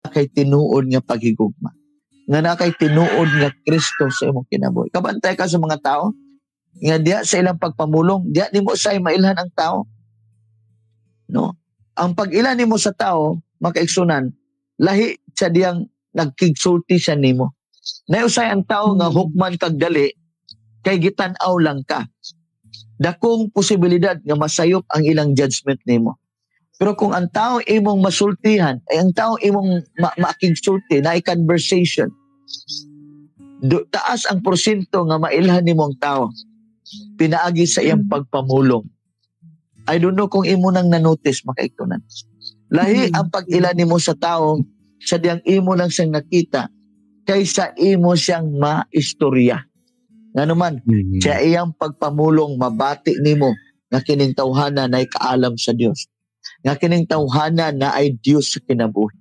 Kay tinuod nga paghigugma, nga naa kay tinuod nga Kristo sa imong kinabuhi. Kabantay ka sa mga tao nga diya sa ilang pagpamulong, diya nimo say mailhan ang tao. No? Ang pag-ila nimo sa tao, makaigsunan, lahi sa diyang nagkigsulti siya nimo. Nausay ang tao nga hukman kag dali kay gitan-aw lang ka. Dakong posibilidad nga masayop ang ilang judgment nimo. Pero kung ang tao imong masultihan, ay ang tao imong makigsulti na conversation, taas ang porsyento nga mailhan nimo ang tao pinaagi sa iyang pagpamulong. I don't know kung imo nang nanotice, makaigsunan. Lahi ang pag-ila nimo sa tao sa diyang imo lang siyang nakita kaysa imo siyang maistorya. Ngano man, sa iyang pagpamulong, mabati nimo nga kining tawhana na kaalam sa Dios. Nga kining tawhana na ay Dios sa kinabuhi.